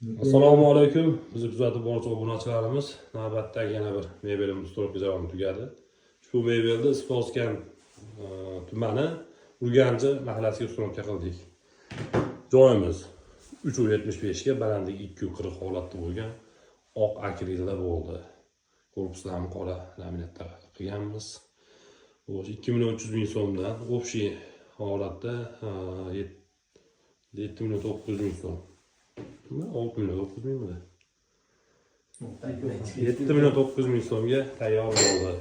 Assalomu alaykum. Bizni kuzatib boruvchi obunachilarimiz, navbatdagi yana bir mebelimiz установка jarayoni tugadi. Ushbu mebelni Isfoskan tumani Urganji mahallasiga установка qildik. Joyimiz 3,75 ga, balandligi 2,40 holatda bo'lgan oq akrilda bo'ldi. Korpuslarni qora laminatda qilganmiz. Xo'sh, 2 million 300 ming so'mdan общий holatda 7 million 900 ming so'm. Nima? 6 million 900 mingmidi? 7 million 900 ming so'mga tayyor bo'ldi.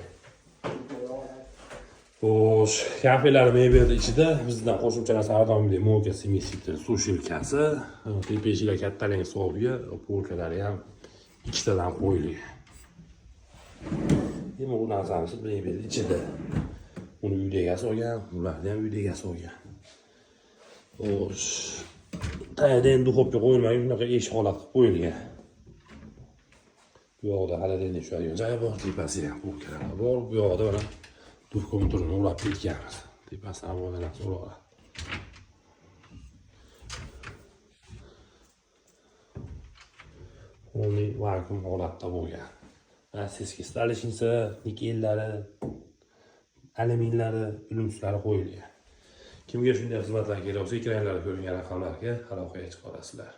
Xo'sh, kafelar mebelni ichida bizdan qo'shimcha narsa har doimgidek мойка, смеситель, сушилка si, tepa eshiklar kattalik hisobiga полка lari ham ikkitadan qo'yilgan. Endi bu narsamiz mebel ichida. Uni uyda egasi olgan, ularni ham uyda egasi olgan. Xo'sh, tagida endi духовка qo'yilmagan, shunaqa eshik holat qilib qo'yilgan. Bu yoqda холодильник tushadigan joyi bor, tepasida ham полка lar bor. Bu yoqda mana двухконтур ini ulab ketganmiz. Tepasidan bu narsa uraveradi. Полный vakuum holatda bo'lgan. Российский столешница, nikellari, alyuminlari, плинтус lari qo'yilgan. Kimga shunday xizmatlar kerak bo'lsa, ekranlarda ko'ringan raqamlarga aloqaga chiqa olasizlar.